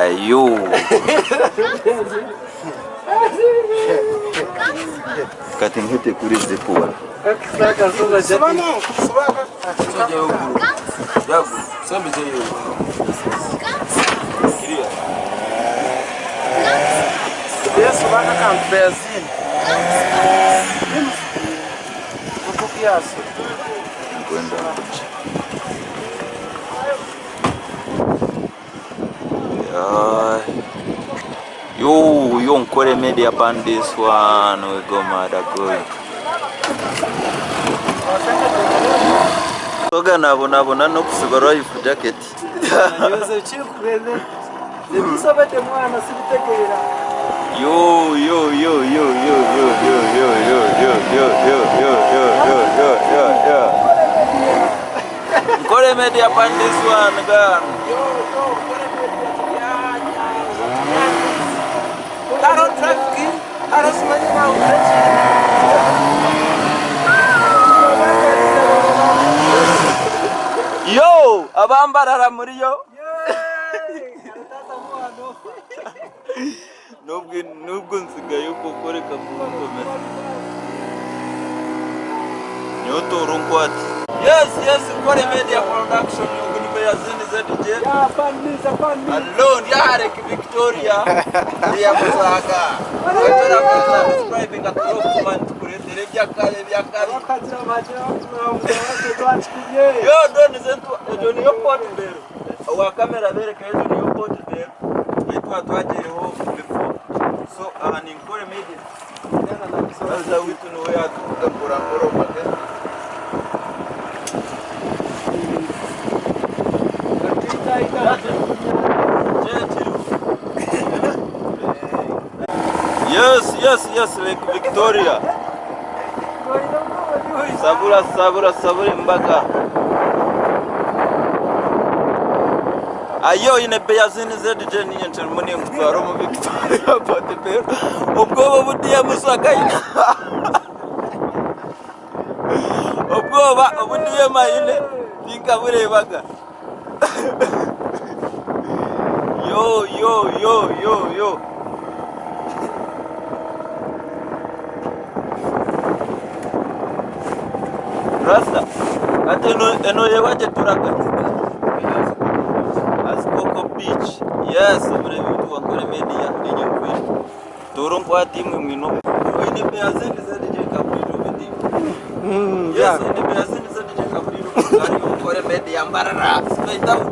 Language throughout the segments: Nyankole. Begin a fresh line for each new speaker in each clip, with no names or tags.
Ayo. Kati nkete kuri zipora. Kwenda kuki. Yo, yo Nkore Media upon this one, we go mad going. Soga nabonabona n'okusiba life jacket. Yo, yo, yo, yo, yo, yo, yo, yo, yo, yo, yo, yo, yo, yo, yo, yo, yo, yo. Nkore Media upon this one, girl. Yo, abambarara muri yo. Nubwo nubwo nsigaye koko reka kugukomeza. Nyowe toora onkwate. Yes, yes, Nkore Media Production, ogu ni Beyazini ZJ. Alone, ndi aha Lake Victoria, ndi Musaga. Watora subscribe nga turokuma nitukureetera eby'akabi eby'akabi. Yo, Don Zentu, egyo niyo Port Bell. Owa kamera beereka egyo niyo Port Bell. Ei twaba twagiireho before. So aha ni Nkore Media. Haza waitu niwe yaatuvuga mpora mpora omu magezi. Yes, yes, yes, Lake Victoria. Sabura, sabura, sabura embaga. Ayo ine Beyazini ZJ ninye ntirimu ninkutwara omu Victoria Port Bell. Obwoba obu DM Swag aine. Obwoba obu DM aine tinkabureebaga. Yo yo yo yo yo. Rasta, hati eno eno yewagye turaga. Asikoko beach. Yes, omureebi witu wa Nkore Media ninye nkwine. Tooro nkwate imwe mwine omu. Oine Beyazini ZJ Kabwire obedi. Yes, oine Beyazini ZJ Kabwire obedi. Nkore Media Mbarara. Straight out.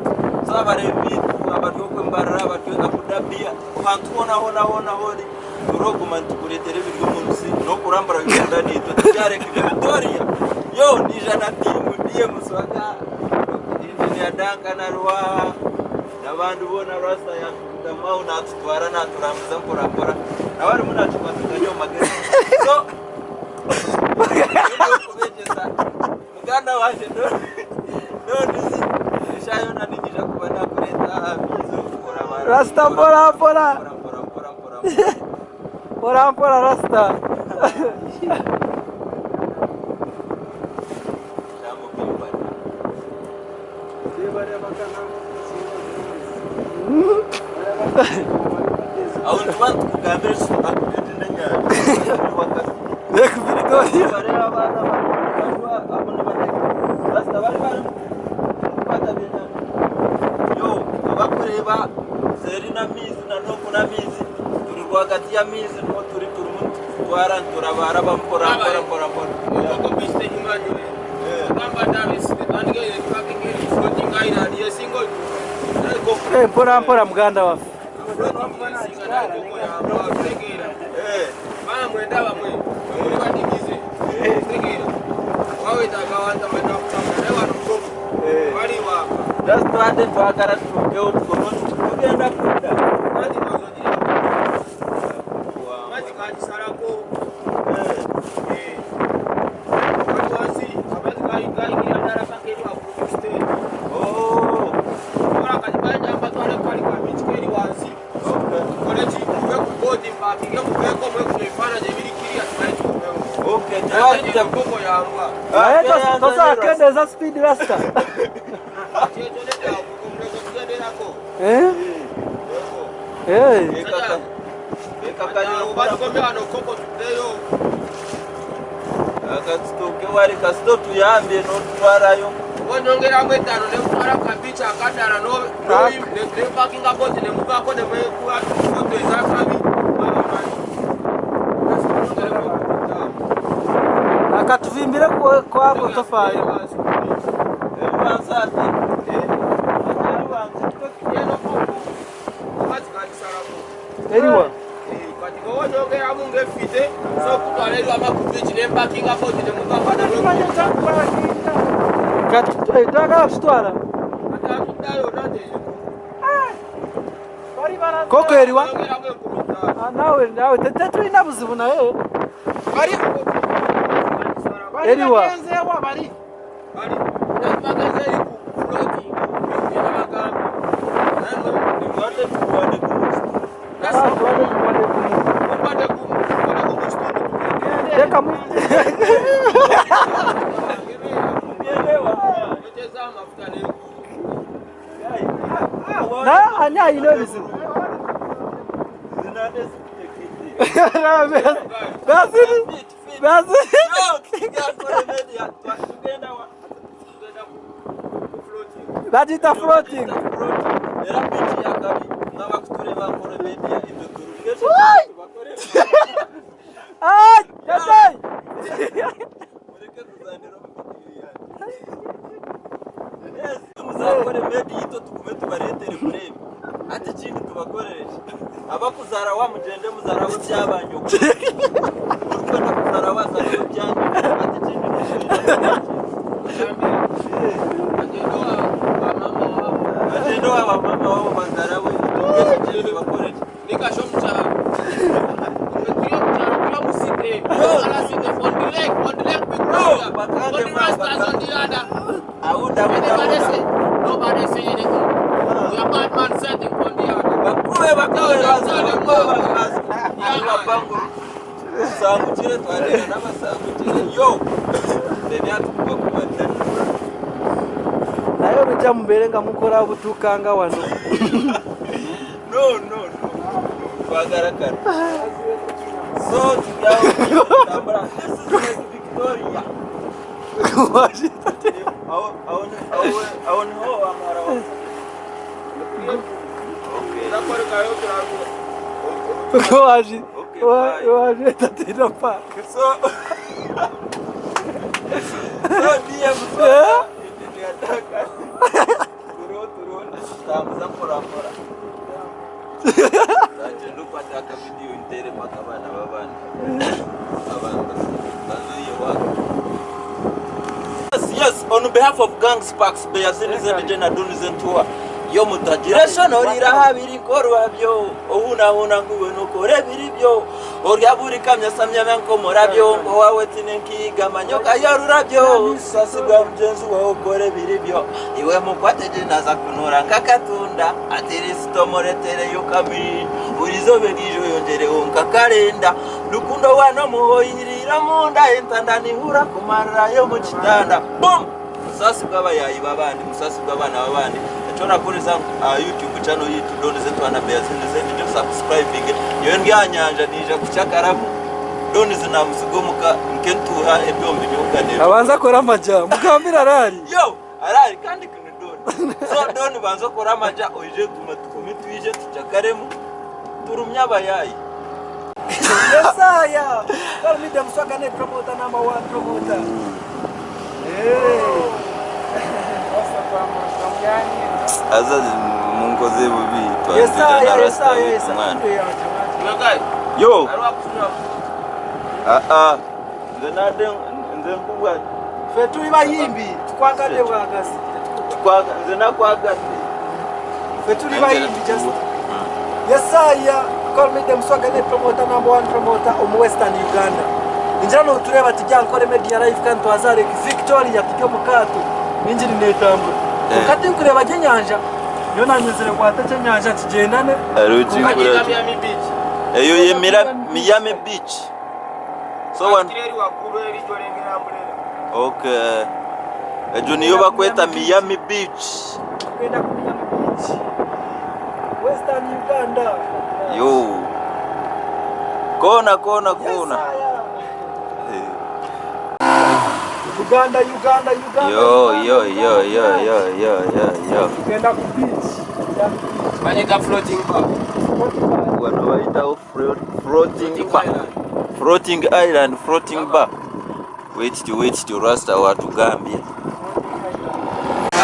So abareebi bitu abari okwe Mbarara abari Abu Dhabi ahantu hoona hoona hoona hori turoguma nitukureetera ebiri omu nsi n'okurambura Uganda naitwe turyareka Victoria. Yo naija na tiimu DM Swaga, Engineer Duncan ariho aha n'abandi boona Rasta yatuvugamu aho natutwara naturambuza mpora mpora nawe arimu nakikwasa kari omu magezi. So kubegyesa muganda wangye nondizi eshaaha yoona niinyija kuba nakureeta aha biizo
Rasta mpora mpora.
mpora mpora mpora mpora mpora.
Mpora mpora Rasta.
Jambo bimbari. Aho nituba nitukugambira eki tutakugenda n'enyanja.
Lake Victoria.
Bareeba abaana abo nibatega. Rasta bari bari kukwata byenyanja. Yo abakureeba seeri n'amaizi na n'oku n'amaizi turi rwagati y'amaizi niho turi turimu nitutwara niturabaraba mpora mpora mpora mpora.
Eh, mpora mpora muganda waffe.
Eh. Just twade twagara tutuukeho tukono tugenda kudda. Eh. Oh. Okay. Okay.
Naye tosobola kukendeeza speed Rasta. Eh? Eh.
Akatutuuke wari kasita otuyambye n'otutwarayo.
Wonyongeramu etaano nekutwara ku kabiiki akadara nepakinga boti nemuvako nemwekuba foto ezakabi.
Akatuvimbire kwako tofayo. Eriwa.
Wonyongeramu ngefite sokutwala eriwama ku biiki nempakinga boti nemuvako.
Twagala kutwara. Koko eriwa. Ah, nawe nawe tetulina buzibu naye. Eriwa. Ah, tuwade tuwade kumu. Teka mu. Na ani ayina ebizibu. Basiri. Basiri. Bagiyita floating.
Era biiki yakabi n'abakutureba Nkore Media ibyo turumwe.
Ay, yatay.
Mureke kuzanira mu mibiri yanjye. Yes, muzakore media ito tugume tubaretere murebe. Ati ikindi tubakoreshe. Abakuzara wa mugende muzara we byabanyoko. Urukwenda kuzara wazara we byanyu. Ati ikindi Bagende wa mama wabo bazara we. Tubwire ikindi tubakoreshe. Awuda awuda awuda.
Nobody say anything. We are bad man setting on the other.
Bakube bakube baza bakube baza. Abapangu. Sangukire twarera n'abasangukire. Yo. Tebyatukuba kubatana.
Naye olujja mubeere nga mukola obutuukanga wano.
No, no, no. Twagala kano. So tujyaho This is Lake Victoria. Aho aho aho aho niho wamara wa. Okay.
Waje
Okay, bye.
waje tatira paka.
So So DM so. Ataka. Turo turo tambuza mpora mpora. Nagenda ukwata akavidiyo ntere paka abana b'abandi. Abantu bazuye wako. Yes, yes, on behalf of Gang Sparks, Beyazini Jena Dunizen Tour. Yo mutagireshono rirahabiri korwa byo ohunahuna nguwe nukore biri byo orya buri kamya samya nkomora byo ngo wawe tinenkiga manyoka yorurabyo sasigwa mugenzi wawe ukore biri byo iwe mukwate naza kunura nkakatunda atirisitomore yukami urizobe rijo yongereho nkakarenda rukundo wano muhoyirira munda entanda nihura kumarira yo mu kitanda bum musasi bw'abayayi b'abandi musasi bw'abana b'abandi icyo nakoreza youtube channel yitu donize twana beyazinize nibyo subscribing iyo ndyanyanja nija kucyakaramu donize namusigomuka nkentuha ebyombi byukanebe
Abanza akora amaja mugambira arari.
yo arari kandi kino doni so doni banza kora amaja oije guma tukume twije tucakaremu turumye abayayi
Yesaya. Call me the Muswaga net promoter number one promoter. Hey.
aza munkoze bubi
Yesaya, Yesaya, Yesaya.
yo aa nze nade nze nkubwa
Ffe tuli bayimbi tukwagadde bwagazi.
nze nakwagadde
Ffe tuli bayimbi just. Yesaya, call me the Muswaga net promoter number one promoter omu Western Uganda. Injira notureba tujya Nkore Media Live kandi twazareka Victoria tujye mu kato ninjiri netambura.
Eh.
Kati nkureba gyenyanja niyo nanyuzire kwata kyenyanja kigendane.
eyo ye Miami Beach so one okay ejo niyo bakweta Miami Beach
Kwenda ku Miami Beach. Western Uganda.
Yo. Koona koona koona.
Uganda, Uganda, Uganda.
Yo yo yo yo yo yo yo yo.
Tugenda ku beach. Tugenda ku beach.
Banyita floating bar.
Wano bayitawo floating bar. Floating island, floating bar. Wekityo wekityo Rasta watugambye.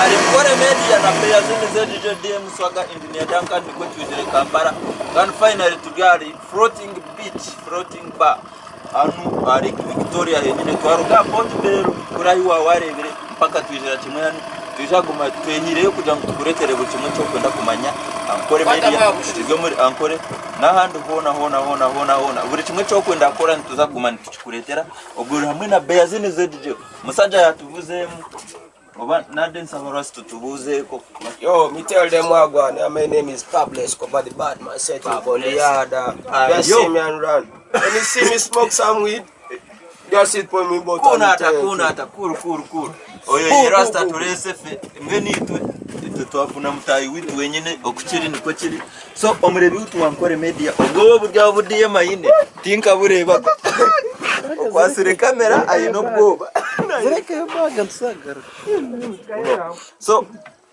Ali Mukore Media na Player Zini ZJ DM Swaga Engineer Duncan nikwo twizire Kampala. Kandi finally turi ahari floating beach, floating bar. Hanu ahari Victoria henyine twaruga aha Port Bell kuri ahu wawareebire mpaka twijira kimwe hanu. Twija kuguma twehiireyo kugira ngu tukureetere buri kimwe eki orikwenda kumanya Ankole Media turi omuri Ankole n'ahandi hoona hoona hoona hoona hoona. Buri kimwe eki orikwenda kukora nituza kuguma nitukikureetera. Obwo ori hamwe na Beyazini ZJ. Omusajja yatubuzeemu oba nade nsaba Rasta tutubuuzeeko.
Yo, me tell them wagwan. Yeah, my name is Pablo Escobar, the bad man set up on the yard. Just
Yo.
see me and run. When you see me smoke some weed, just sit for me but
Kuuna ata kuuna ata kuru kuru kuru. Oyo ye Rasta tureese ffe mbwenu itwe itwe twafuna mutaahi witu wenyine oku kiri nikwo kiri. So omureebi witu wa Ankole Media obwoba oburi aho obu DM aine tinkabureebaga. Okwatsire kamera aine obwoba. So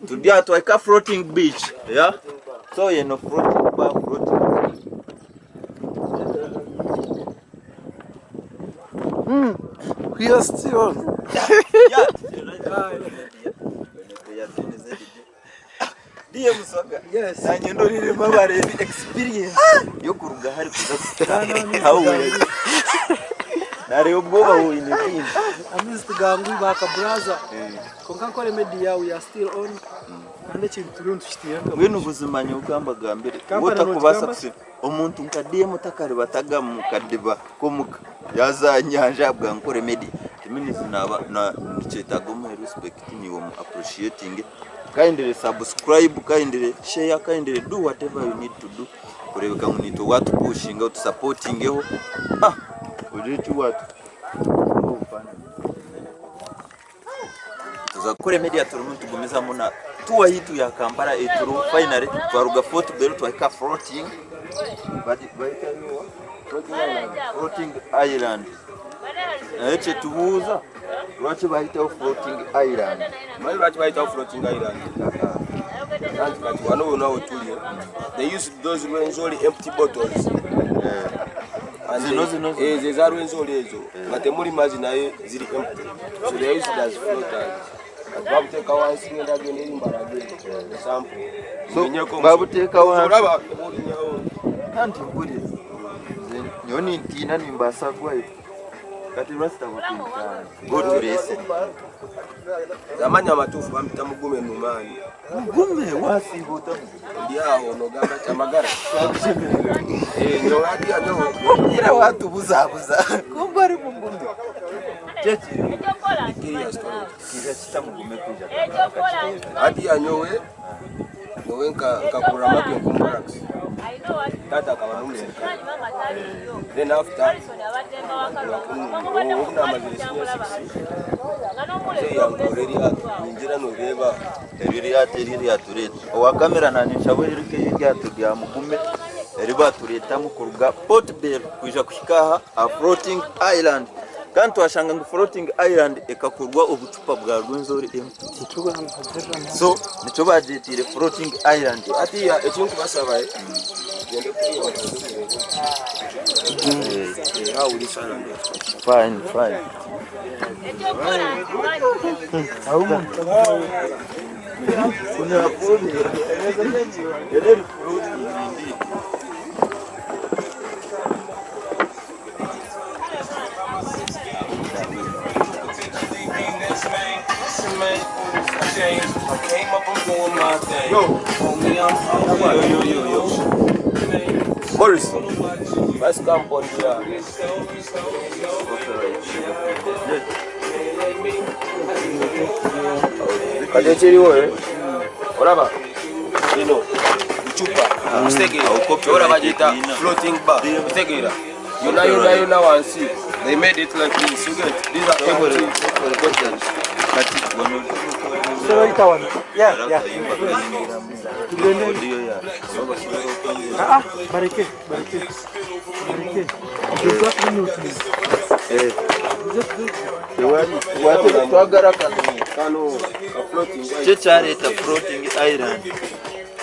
turi aha twahika floating beach yeah? So eno floating bar floating beach.
We are still on.
Yeah, DM Swaga.
Yes.
Nanye ndoriremu abareebi experience yokuruga hari kuza kuhika ahu Nareeba obwoba bwine bwingi.
Amaizi tigangwi bakabraza. Kwonka Ankole Media we are still on. Kandi ekintu turiyo nitukiteera nka
Mbwenu buzima nyowe kambagambire
Kampala
otakubaasa
nokigamba?
kusiba omuntu nka DM otakaribataga omu kadiba k'omuka yaaza aha nyanja ahabwa Ankole Media timeans naaba nikyetaaga omuhe respect naiwe omu appreciatinge Kindly subscribe, kindly share, kindly do whatever you need to do kureebeka ngu naitwe watupushinga otusapotingeho ah ogire eki watu tuza kukora media turimu nitugumizamu na tour yaitu ya Kampala ei turiho finally twaruga Fort Bell twahika floating bahika floating island Naye kyetubuuza lwaki bayitawo floating island?
Omanyi lwaki bayitawo floating island? Anti kati wano wona wetuli they use those Rwenzori empty bottles. And
Zino,
they-
zino, zino.
Ezo eza Rwenzori ezo nga temuli mazzi naye ziri empty. So they use it as floaters. Kati babuteeka wansi ngenda genda eri mbalage sample.
So,
Ngenyeko
babuteeka wansi.
Olaba obulinyawo.
Anti mpulira nze nyowe nintiina nimbaasa kugwayo. Kati Rasta wakwita goturese.
Amanya amatuufu bampita Mugume Numaani.
Mugume wasiiba ota Mugume?
Ndi aho nogamba ki amagara. Eh, nyowe hatiya nyowe.
Era watubuzabuza kumbe ari Mugume. Kyekiri.
Kiriya story.
Kiija kita Mugume kwija akakiteeza.
Hatiya nyowe nyowe nka nkakurra Makenko Barracks. Taata akaba n'omusirikare. Then after obu namazire senior six muzeeyi yankoora eryato ningira noreeba.
Eryo eryato eri eryatureeta. Owa kamera naanye nshaba oyoreke eryato rya Mugume eri baatureetamu kuruga Port Bell kwija kuhika aha aha Floating Island. Kandi twashanga ngu Floating Island ekakorwa obucupa bwa Rwenzori empty. So nikyo bagyetiire Floating Island.
Hatiya ekinkubasaba tugyende kuriya babanze tureebe how this island is.
Fine, fine.
Yo, yo, yo, yo. Morris, let's come on here. Kati ekiriwo eh? Olaba bino bicupa okitegeera olaba bagiyita floating bar okitegeera yona yona yona wansi they made it like this you get these are empty bottles.
Kati wano
Mutawana. Yeah, yeah. Tugende. Ah, ah, bareke, bareke. Bareke.
Twagara kano kyo kyaleeta floating island.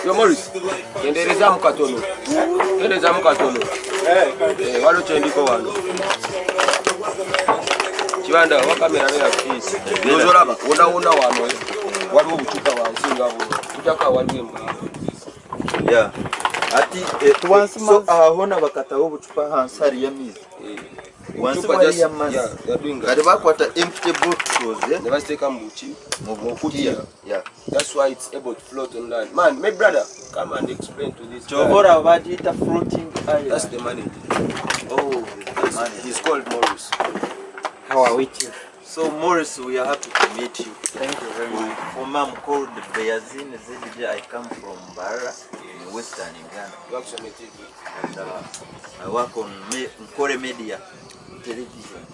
Yo Morris, kenderezamu katono. Kenderezamu katono. Eh, waliwo kyendiko wano. Kibanda wa kamera beera peace. Ndowooza olaba wonna wonna wano eh, waliwo obucupa wansi nga buno. Kujjako awaliwo embaawo.
Yeah. Ati so aha hoona bakataho obucupa ahansi hariyo amaizi. Wansi
Obucupa
wariyo
just-
amaizi.
yeah, they are doing that.
Kare bakwata empty bottles eh,
Ne baziteeka mu buki.
mu bukutiya. Yeah.
That's why it's able to float on land. Man, my brother, come and explain to this guy.
Kyova olaba bagiyita floating island.
That's the manager.
Oh, the manager.
He's called Morris.
How are we, Chief?
So Morris, we are happy to meet you.
Thank you very much.
For mom called Beyazin ZDJ, I come from Barra in Western Uganda.
He works on the TV.
And I work on Nkore Media Television.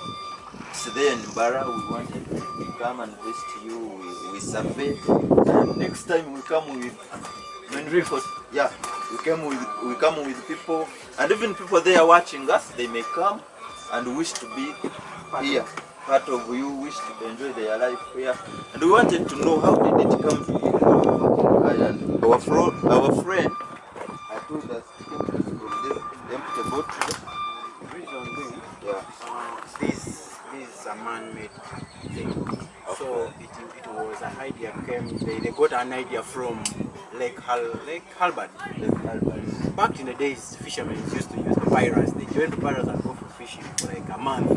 So there in Barra, we wanted to come and visit you. We survey. And next time we come with many people. Yeah, we come with people, and even people there watching us, they may come and wish to be here. Part of you wish to enjoy their life here, and we wanted to know how did it come to be called floating island. Our friend I told us it came from this empty boat.
The reason being,
Yeah.
this is a man-made thing. So it was an idea came. They got an idea from Lake Albert.
Lake Albert.
Back in the days, fishermen used to use the pirates. They joined the pirates and go for fishing for like a month.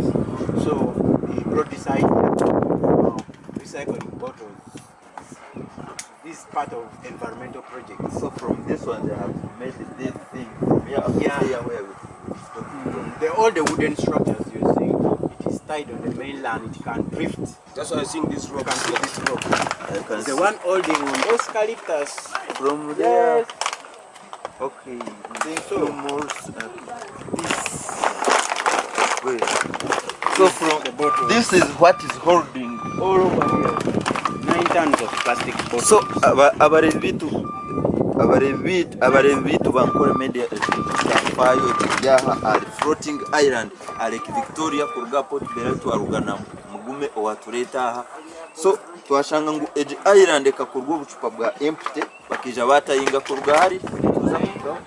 So they brought this idea of recycling bottles. This is part of environmental projects.
So from this one they have made this thing from here up to
Yeah.
there where we stop.
All the wooden structures you see, it is tied on the mainland. It can drift.
That's why I sing this
You
rock.
can see this rock.
I can
The
see
one holding on those eucalyptus.
from there.
Yes.
Okay. Thank you, Morris. This. Wait. So from
The bottle.
this is what is holding all over here.
9 tons of plastic bottles.
So abarebi bitu ba Nkore Media twafayo tujyaha ari floating island Lake Victoria kuruga Port Bell twarugana mugume owatureta aha. So twashanga ngu egi island ekakorwa obucupa bwa empty bakija batayinga kuruga hari tuza kugaho.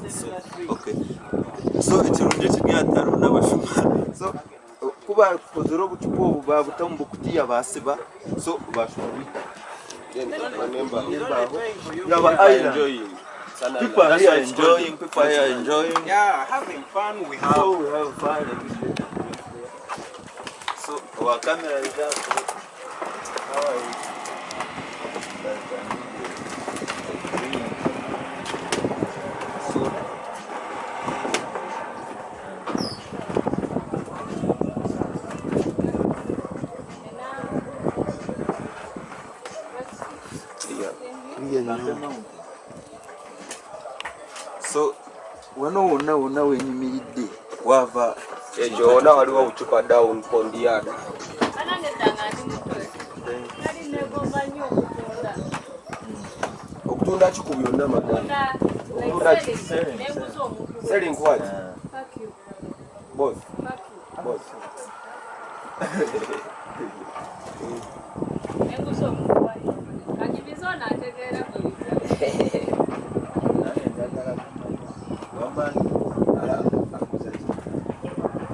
So, okay. So ekirungi ekiryataro n'abashuma. So kuba bakozire obucupa obu babuta omu bukutiya basiba so bashuma bwita.
Then remember,
Yaba island.
enjoying.
People are here enjoying, people are here enjoying.
Yeah, having fun. We have.
So we have fun. So our camera is up. How are you? Like, I need a drink. Soda. So wano wonna wonna wenyimiridde wava
Ekyo wonna waliwo obucupa down pond yard. Okutunda ki ku byonna madam? Okutunda ki? Selling what? Both. Both.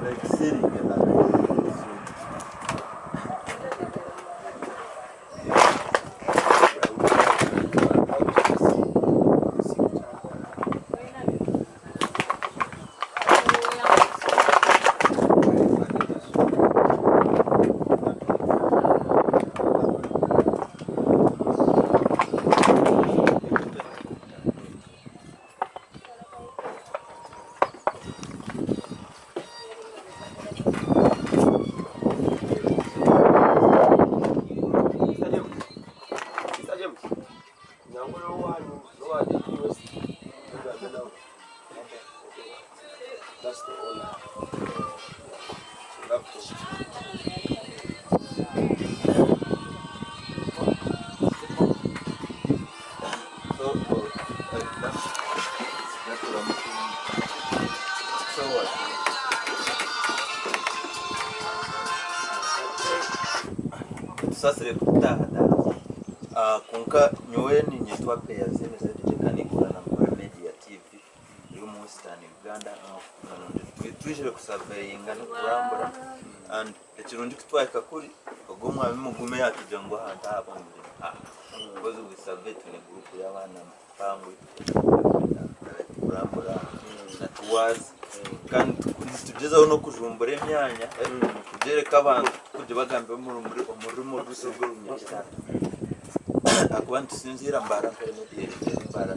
Like selling Otusaasire kututaahataaha. Kwonka nyowe niinyetwa Beyazini ZJ kandi nkora na Nkore Media TV eri omu Western Uganda. Twizire kusaveyinga n'okurambura and ekirungi ku twahika kuri, ogwo omwami mugume yaatugira ngu ahantu aha bongire aha. Because we survey twine group y'abaana mpango kurambura na tours kandi nitugyezaho n'okujumbura emyanya kugyereka abantu kugibagambira omu rurimi orwaitu orw'orunyakitara ahakuba nitusinziira Mbarara Mbarara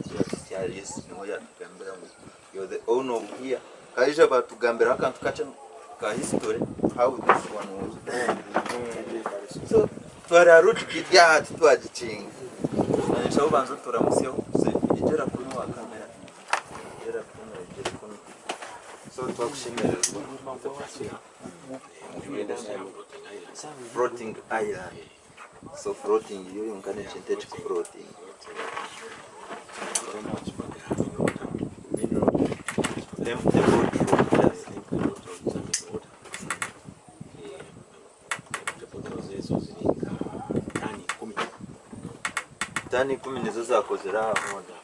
yes niho yatugambira ngu you're the owner of here kaija batugambiraho akantu kakye ka history how this one was born so twareba logic eri aha titwagikinga nanyeshaho obanze oturamusyeho egyera kunu wa kamera egyera kunu egyere kunu so twakushemererwa floating island so floating yo yonka n'ekintu ekikufurotinga. Empty bottle, yes. Tani ikumi nizo zakozire aha hoona.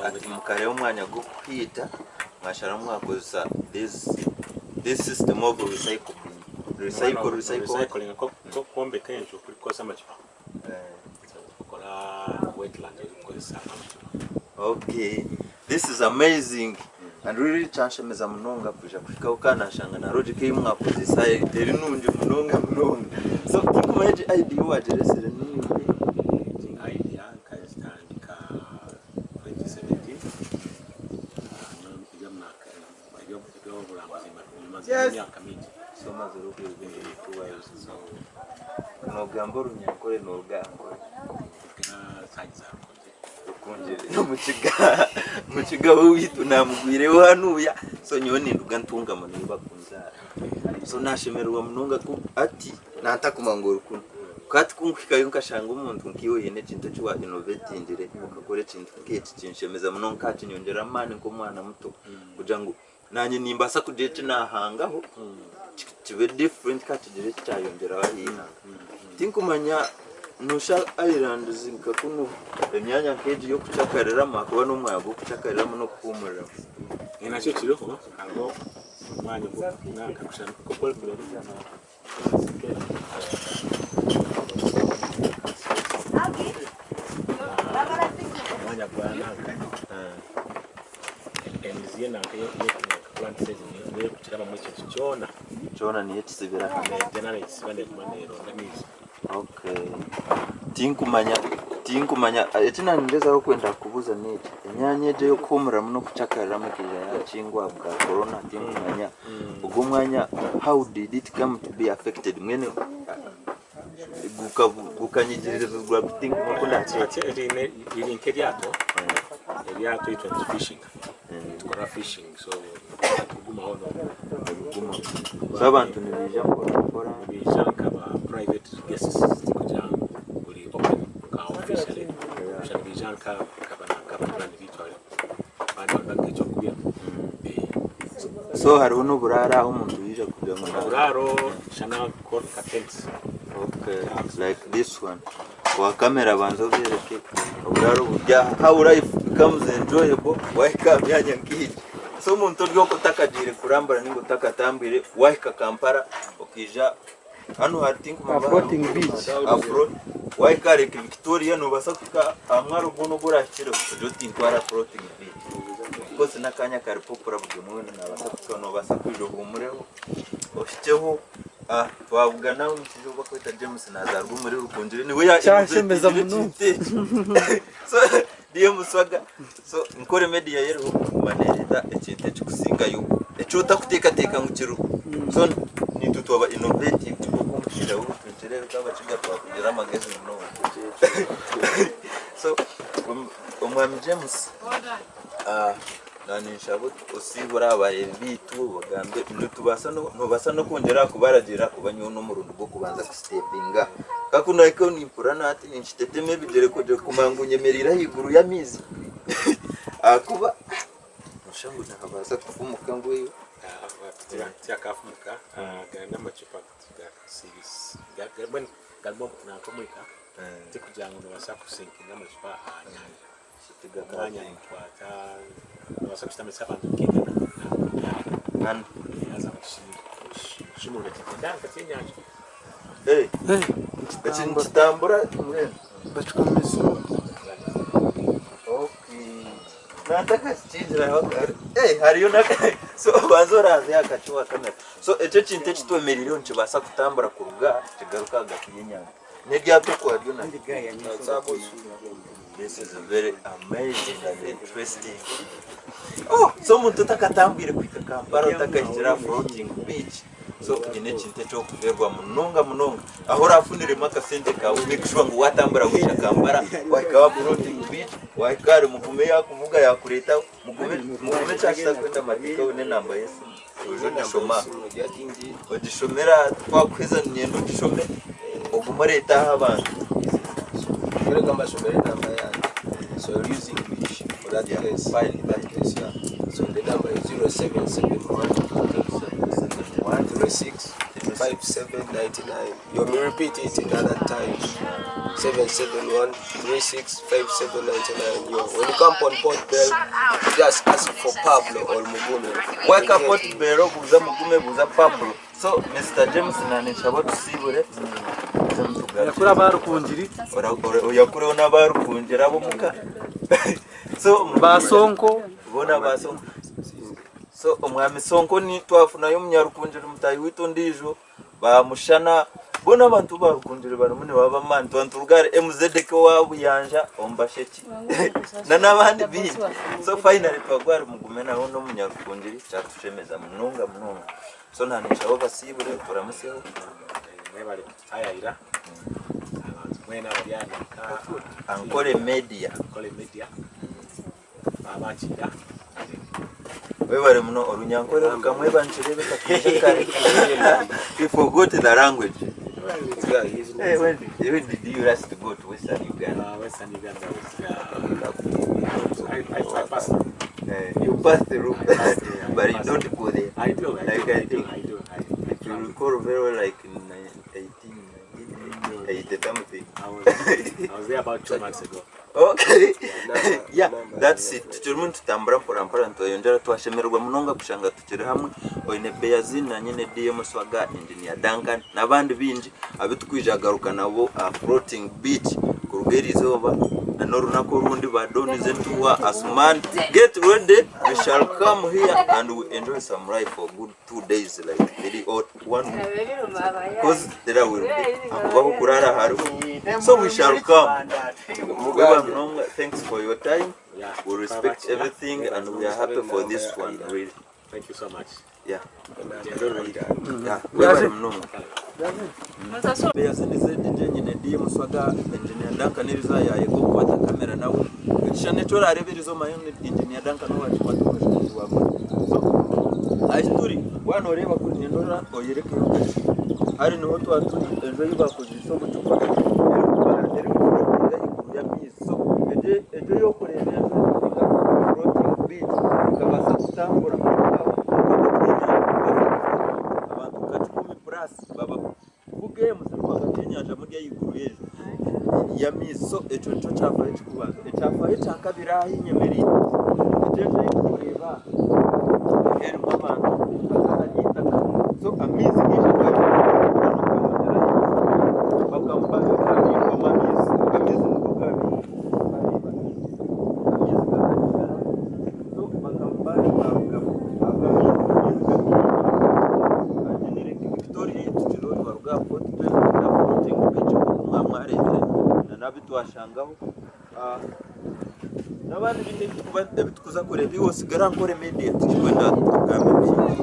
Ati mukareeba omwanya gw'okuhiita mwasharamu mwakozesa this this system of recycling recycle recycle what?
Nk'okwombeka enju orikukozesa amacupa okora wetland orikukozesa amacupa.
Okay, this is amazing and really kyanshemeza munonga kwija kuhikaho kandi nashanga na logic ei mwakozesa eri nungi munonga munonga. So tinkumanya egi idea owagiresire niiwe?
Egi idea nkagitandika 2017 eby'oburambuzi bimazire emyaka mingi.
So omazire obwire bwingi orikubayo. Nogamba orunyankore norugankore? Rukungiri n'omukiga mukiga w'owaitu naamugwireho hanuuya so nyowe ninduga Ntungamo niyo bakunzaara so naashemererwa munonga ku ati nantakuma ngu ori kunu ku hati ku nkuhikayo nkashanga omuntu nkaiwe oine ekintu eki wa innovatingire okakora ekintu nk'eki kinshemeza munonga ka kinyongyera amaani nk'omwana muto kugira ngu naanye nimbaasa kugira eki naahangaho kibe different ka kigire eki kyayongyeraho aha ihanga. Tinkumanya noshusha islands nka kunu emyanya nk'egi y'okucakariramu ahakuba n'omwanya gw'okucakariramu n'okuhuumuriramu.
Nakyo kiriho hariho omwanya omwanya gwa nanka emizi y'enanka plants ezi niyo erikukirabamu ekintu kyona.
Kyona niyo ekisibira hamwe.
Neija nekisiba neguma neronda amaizi.
Okay. Tinkumanya tinkumanya eki nangyezaho kwenda kukubuuza n'eki emyanya egi ey'okuhuumuriramu n'okucakariramu ekaija yakingwa ahabwa corona tinkumanya ogwo omwanya how did it come to be affected mbwenu gukanyigirizibwa guti nk'oku ndaakyete?
Riri nk'eryato, eryato itwe nitufishinga, nitukora fishing so tikugumaho
Nibigumaho. So abantu nibaija mpora mpora?
Nibaija nkaba private guests tikugira ngu buri open nka officially busha nibaija nkabanywani baitu abandi bari nk'ekyokurya.
So hariho n'oburaaro ahu omuntu yaija kugira ngu
Oburaaro shana nka tents.
Okay, like this one. Owa kamera banza obereke oburaaro buri aha. How life becomes enjoyable wahika aha myanya nk'egi. So omuntu ori okwo otakagiire kurambura ninga otakatambwire wahika Kampala okaija hanu hari tinkumanya
Aha floating beach.
Aha wahika aha Lake Victoria nobaasa kuhika aha mwaro gwona ogu orahikireho ogire oti ntwara aha floating beach. Of course n'akanya kari popular buri omwe weena nabaasa kuhikaho nobaasa kwija ohuumureho ohikyeho Ah, twabugana omushaija ou bakweta James nazaarwa omuri Rukungiri niwe ya
Kyanshemeza
innovatingire
munonga.
ekintu eki. So DM Swaga so Nkore Media yo eriho kuguma nereeta ekintu ekikusingayo eki otakuteekateeka ngu kiriho. So nitwe twaba innovative nk'oku omushaija w'Orukunkiri eriho Abakiga twakugira amagezi munonga. So Omwami James, ah. Naninshaba osiibure abareebi baitu obagambe nitubaasa nobaasa n'okwongyera aha kubaragiirira ahakuba nyowe n'omurundi gw'okubanza kusitepinga. Nka ku nahika nimpurira nahati ninkitetema ebigyere kugira kumanya ngu nyemereire ahaiguru y'amaizi ahakuba noshusha ngu nihabaasa kufumuka mbwenu.
Tiyakafumuka gari n'amacupa mbwenu garimu nanka omwika tikugira ngu nobaasa kusinkinga amacupa aha nyanja. Omwanya nigukwata nobaasa kushutamisa abantu nk'eigana na haza okishumurura kigyenda ahagati y'enyanja.
Eki nikitambura mbwenu? Hariyo so obanze oranzye aha kacu aha kamera. So ekyo ekintu eki twemereireho nikibaasa kutambura kuruga aha kigaruka ahagati y'enyanja. N'eryato okwaryo naryo. This is very amazing and interesting. Oh, so omuntu otakatambwire kuhika Kampala otakahikire aha floating beach so haine ekintu eky'okufeerwa munonga munonga. Ahu orafuniremu akasente kaawe make sure ngu watambura waija Kampala wahika aha floating beach wahika ahari Mugume yakuvuga yakureetaho. Mugume Mugume kyakisa kwenda amateeka we n'enamba y'esimu oije ogishome aha. Ogishomere aha twakuheza niinyenda ogishome ogume oreete aha abantu.
Reka mbashomere enamba yangye. So you'll use English for that case.
Fine.
In that case, yeah. So the number is 0771 36 5799. You want me repeat it another time? 771 36 5799. Yo, when you come on Port Bell, just ask for Pablo or Mugume.
Wahika Port Bell buuza Mugume buuza Pablo. So Mister James naninshaba otusiibure
Yakura aba Rukungiri.
Oyakureho n'aba Rukungiri ab'omuka. So
Ba Sonko.
Boona ba Sonko. So omwami Sonko ni twafunayo omunyarukungiri mutaahi waitu ondiijo bamushana boona abantu ba Rukungiri barimu nibaba b'amaani twaba nituruga ahari MZK owa Buyanja omu Basheki n'abandi baingi so finally twagwa ahari Mugume nawe n'omunyarukungiri kyatushemeza munonga munonga so naninshaba obasiibure turamusyeho.
Mwebare kututayayira abantu mwena abari aha nka
Ankole Media.
Ankole Media babakiira.
Webare muno orunyankore rukamweba nikirebeka kwija kare. He forgot the language. Hey, when did you last go to Western Uganda?
Western Uganda was I passed through.
You passed through,
I passed through, I
but you
passed
don't go there.
I do, I
Like
do,
I
I do,
think
I do. I
If you
travel.
recall very well, like in 1880 something.
I was there about 2 months ago.
Okay. Yeah, that's it. Tukirimu nitutambura mpora mpora nitweyongyera twashemererwa munonga kushanga tukiri hamwe oine Beazi na nyine DM Swaga, Engineer Duncan n'abandi baingi abu tukwija kugaruka nabo aha Floating Beach kuruga erizooba na n'orunaku orundi ba Don Zentuwa Asuman. Get ready, we shall come here and we enjoy some life for good 2 days like 3 or 1 week because there will be ahakuba ah'okuraara hariho so we shall come. Webale munonga, thanks for your time.
Yeah.
We respect everything and we are happy for this one really.
Thank you so much.
Yeah. Yeah. Webale munonga. Beyasendeze DJ nyine DM Swaga Engineer Duncan erizo yayega okukwata kamera nawe. Ekishushani eki orareeba erizo manya ngu Engineer Duncan owakikwata omushana gwa So ahi turi waaba noreeba kuri niinyenda ora oyerekeyo kakye. Hari niho twaba turi enju ei bakozeise obucupa erikufurotinga ahaiguru y'amaizi. So egyo egyo ei orikureeba enju eri nka floating beach ekabaasa kutambura abantu nka kikumi plus babavuge rwagati y'enyanja muri ahaiguru y'enju y'amaizi. So ekyo nikyo kyafaayo ekirikubanza. Ekyafaayo ekyakabiri aha ahu nyemereire, egi enju ei turikureeba aha erimu abantu haza hari eitaka. So amaizi gaija gaahingura n'okweyongyera ahaiguru bakabayo baabiikwamu amaizi. Amaizi nigo gaabaire amaizi gakagigara so bakaba baarugamu ago amaizi gakaija hati ni Lake Victoria ei tukiriho twaruga aha Fort Bell twija aha Floating Beach nk'oku mwamwareebire na n'abu twashangaho n'abandi baingi abu turikuza kureeba iwe otsigare aha Nkore Media tikikwenda tugambe bingi.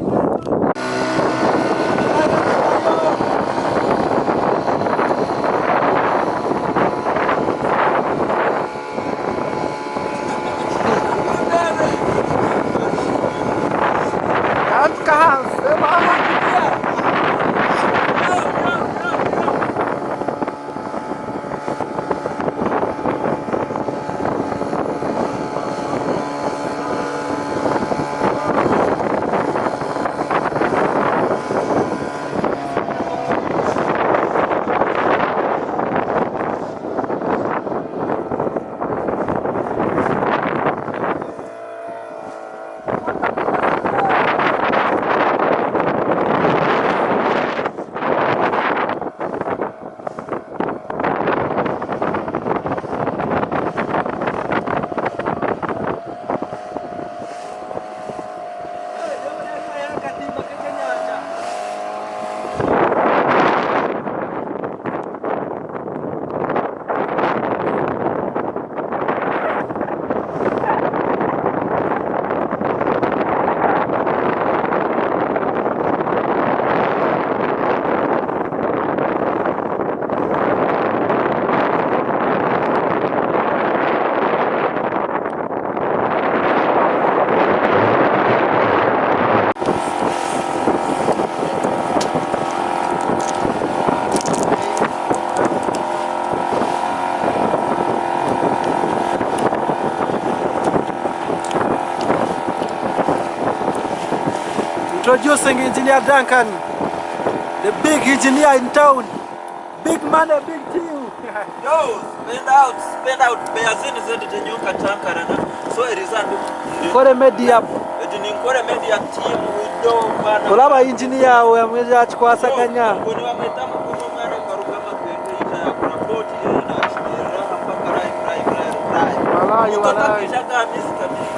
Introducing Engineer Duncan, the big engineer in town. Big money, big team.
Yo, spend out, spend out. Beyazini zetu tenyuka tankarana. So eriza ndi
Nkore media.
Egi ni Nkore Media team we do bana.
Olaba engineer we amwezi akikwasaganya.
Ngo nibamweta mukuru omwana okaruga amakwenda ija yakora boat ye nakiterera mpaka live live live live.
Walai,
Mtoto
walai.
akija akamizi kabisa.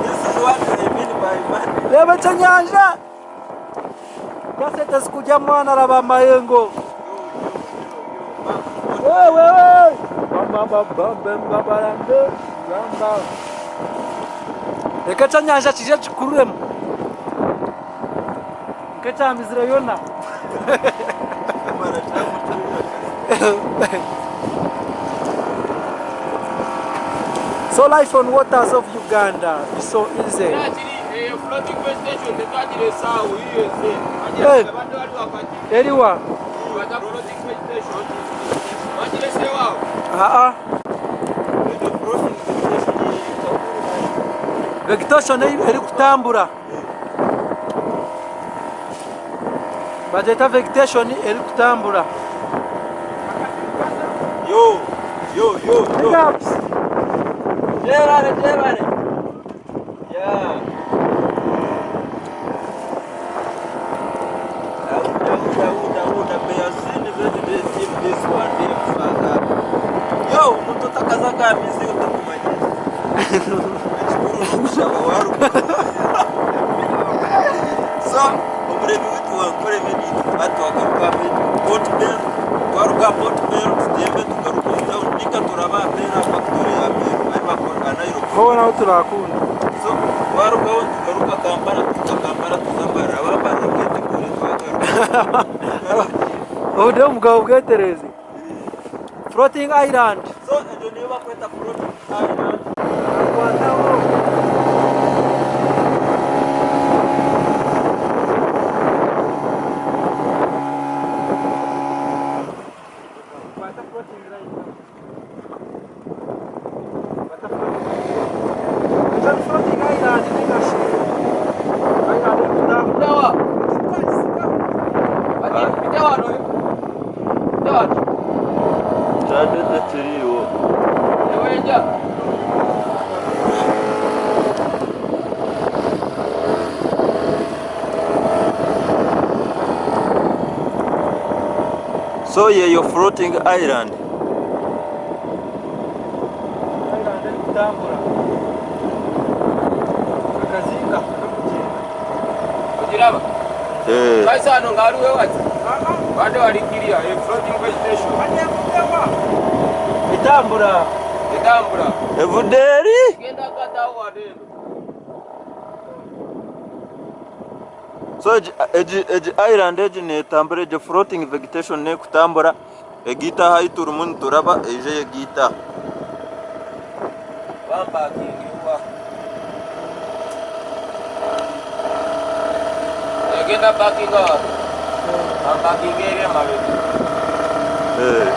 This is what I mean by money.
Reeba ekyenyanja. Kasente zikurya mwana araba amayengo. Wewe. Bamba bamba bamba bamba bamba. Reka ekyenyanja kije kikururemu. Nk'ekyamizire yona. So life on waters of Uganda is so easy. Hey. Eriwa. Aa. Vegetation erikutambura. Bagyeta vegetation erikutambura.
Yo, yo, yo,
Big
yo.
ups.
Jebare, jebare. Yeah. Auda, auda, auda, auda. Beyazini zetu this team this one day mfaka. Yo, mtoto kazaka amizi utakumanya. Ekikuru n'okushaba waruka. So, omuremi witu wa Nkore Media batwagaruka Port Bell, twaruga Port Bell tutembe tugaruka omu town ninga turaba Bell factory ya Bell ahi bakora Nairobi.
Hoona ahu turakunda.
So, twarugaho tugaruka Kampala tuza Kampala tuza Mbarara aba Mbarara bwetegure twagaruka.
Obude omugabo bwetereze. Floating Island.
So, egyo niyo bakweta floating island.
Akwataho. Kwata floating island. Kwata floating island. Floating island ningashi. Island erikutambura.
Kyadede kiriiwo. So yeyo floating island.
Island erikutambura. Akazinga karikugyenda.
Ogiraba?
Eh.
Kaisa hano nga waliwo wati badde walikirya e floating vegetation
Etambura.
etambula
Evudde eri.
genda katawo wadendo.
So egi, egi, egi island egi netambura egyo floating vegetation nekutambura egiita ahu turimu nituraba eije eyegiita aha. Bampakinga
Egenda parkinga wano bampakinga eri emabega.
Eh.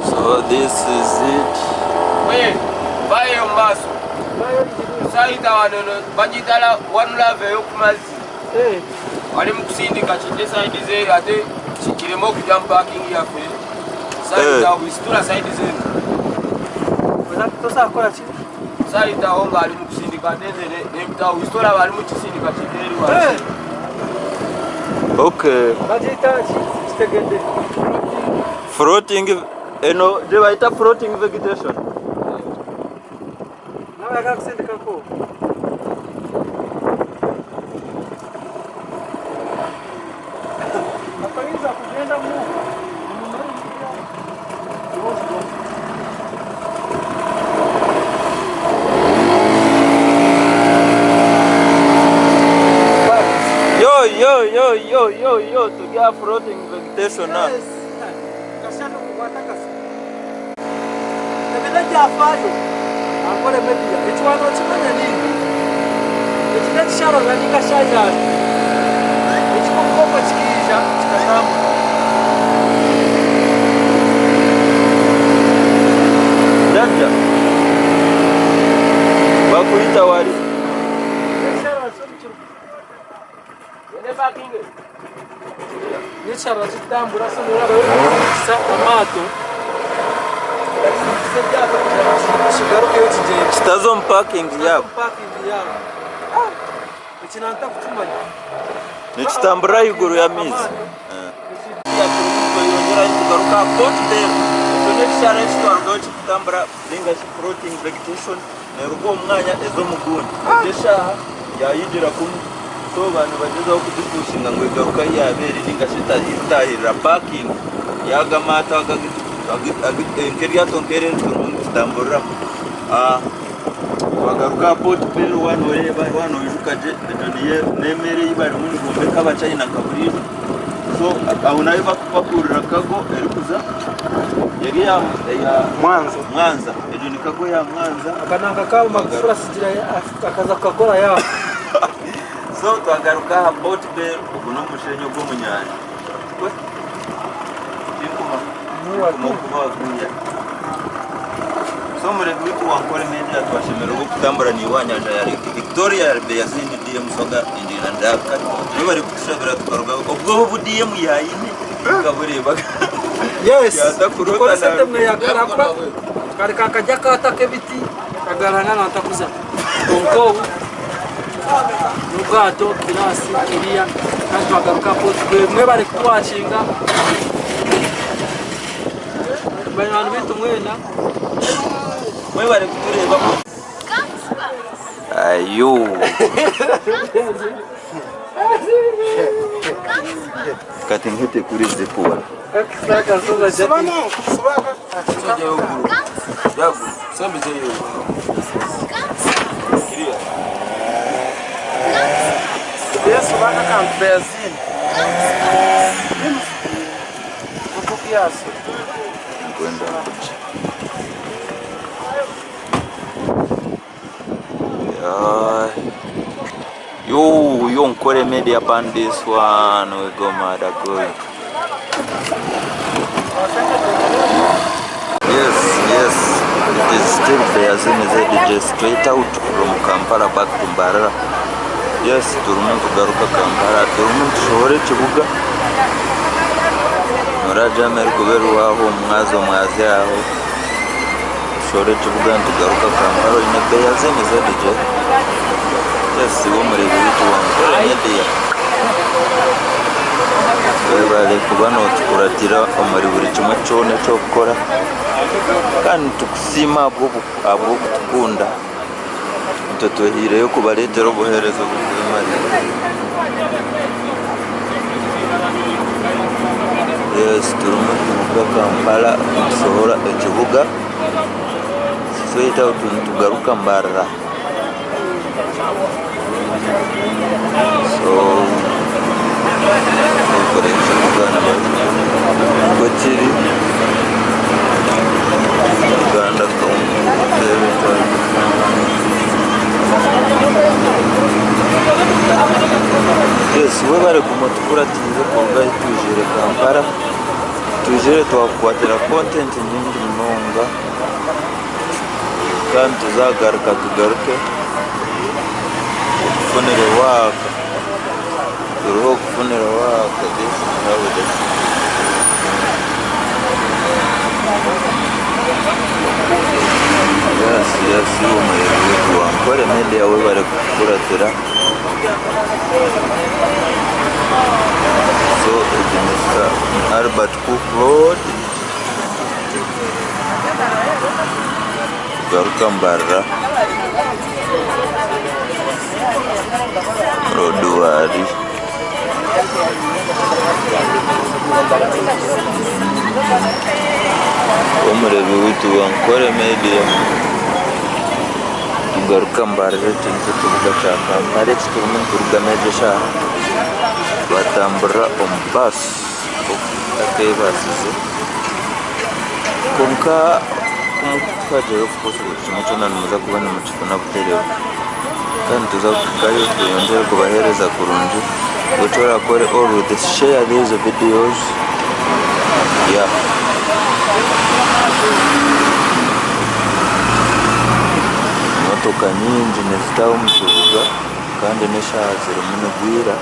So this is it.
We vayo mu maaso sayita wano eno bagiyita one love ey'oku mazzi.
Eh.
Wali mu kusindika kijje side zeeri ate kireme okujja mu parking yaffe. Sayita wisitula side zeeno.
Tosobola kukora ki?
Sayitawo ng'ali mu kusindika ate nze nempitawo wisitula ali mu kisindika kijje eri wansi.
Okay.
Bagiyita ki? Kitegedde.
Floating eno gye bayita floating vegetation.
Nawe ayagala kusindikako. Atayinza kugendamu.
Yo yo yo yo yo yo turi aha floating vegetation aha.
Yes. Kashana kukwata akasi. Ebi n'ebyafaayo Ankole Media. Eki waaba nookimanya nainga? Eki n'ekisharara nainga shi ayandi. Ekikokooko kikaija kikatambura.
Jajja bakuyita wari.
N'ekisharara kirikutambura so noreeba barikukisa amaato barikukisa eryato kugira ngu kigarukeyo kigyende.
Kitaza omu parking yaabo.
Omu parking yaabo. Eki nantakukimanya.
Nikitamburira ahaiguru y'amaizi. Tugaruka aha Port Bell. Ekyo n'ekisharara eki twarugaho kirikutambura ninga shi floating vegetation neeruga omu mwanya eza omu gundi. Egyo eshaaha yaayigira kunu so baaba nibagyezaho kugipushinga ngu egaruke ahu yaaba eri ninga shi etaahirira parking y'ago amaato nk'eryato nk'eri eri turimu nitutamburiramu. Twagaruka aha Port Bell waaba nooreeba waaba noijuka gye egyo niyo n'emeeri ei barimu nibombeka abachina nka buriijo. So aho nayo bakupakurira cargo erikuza eri eya eya
Mwanza.
Mwanza. Egyo ni cargo ya Mwanza.
Aka nanka kaabo Magufuli atsigire akaza kukakora yaaba.
So twagaruka aha Port Bell ogu n'omushenyi ogw'omu nyanja. Tinkuma kuba waguya. So omurebi witu wa Ankole Media twashemererwa okutambura naiwe aha nyanja ya Lake Victoria ya Beyazindi DM Soga Engineer Ndaka nibo bari kutushabira tukarugaho obwo obu DM yayine tukaburebaga.
Yes,
Yaza kurota
tukore sente
nawe.
mweyagara kuba kare kakajya akaato ak'ebiti kagarana nantakuza kwonka obu n'obwato kirasi kiriya kandi twagaruka Port Bell mwebare kutuwakinga banywani baitu mwena.
Mwebare kutureeba. Ayo. Kati nkete kuri zipu wala. Kwenda kuki. Yo, yo Ankole Media upon this one, we go mad good. Yes, yes, it is still Beyazini ZJ straight out from Kampala back to Mbarara. Yes, turimu nitugaruka Kampala, turimu nitushohora ekibuga. Murajama erikuba eri aho omwazi omwazi aho. Tushohora ekibuga nitugaruka Kampala oine Beyazini ZJ. Yes, iwe omureebi waitu wa Ankole Media. Webale kuba notukuratira omuri buri kimwe kyona eki orikukora kandi nitukusiima ahabw'okutukunda. Itwe twehaireyo kubareetera obuheereza oburikwemarira. Yes, turimu nituruga Kampala nitushohora ekibuga straight out nitugaruka Mbarara. So okore ekibuga nikwo kiri Uganda Territory. Yes, webare kuguma otukuratiire kuruga ahu twijire Kampala. Twijire twakukwatira content nyingi munonga kandi tuzagaruka tugaruke okufunire waaka turiho okufunira waaka this is how it is. Yes, yes, iwe omureebi waitu wa Ankole Media webare kutukuratira. So egi ni Albert Cook Road. Garuka Mbarara Roduwari. Omureebi waitu wa Ankole Media. Tugaruka Mbarara eki nikyo kibuga kya Kampala eki turimu niturugamu egi eshaaha. Twatamburira omu baasi. Akeebaasize. Kwonka Kutuhagyeyo of course buri kimwe kyona nimuza kuba nimukifuna butereevu. Kandi nituza kuhikayo tweyongyere kubaheereza kurungi. Iwe eki orakore always share these videos. Yeah. Emotoka nyingi nizitaaha omu kibuga kandi n'eshaaha zirimu nibwira.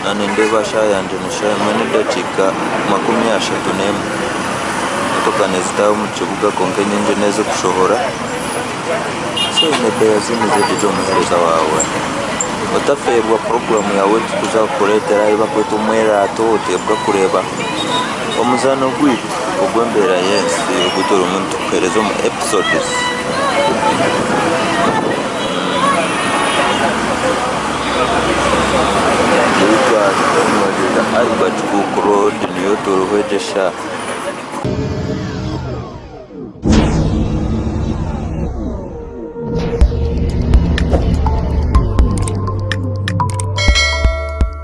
Na nindeeba shaaha yangye ni shaaha emwe n'edakiika 31. Emotoka nizitaaha omu kibuga kwonka enyingi n'ezikushohora. So oine Beyazimize DJ omuheereza waawe. Otafeerwa puroguraamu yaawe ei turikuza kukureetera ei barikweta omweraato oteebwa kureeba omuzaano gwaitu ogw'embeera y'ensi ogu turimu nitukuheereza omu episodes. Albert Cook Road niyo turiho egi eshaaha.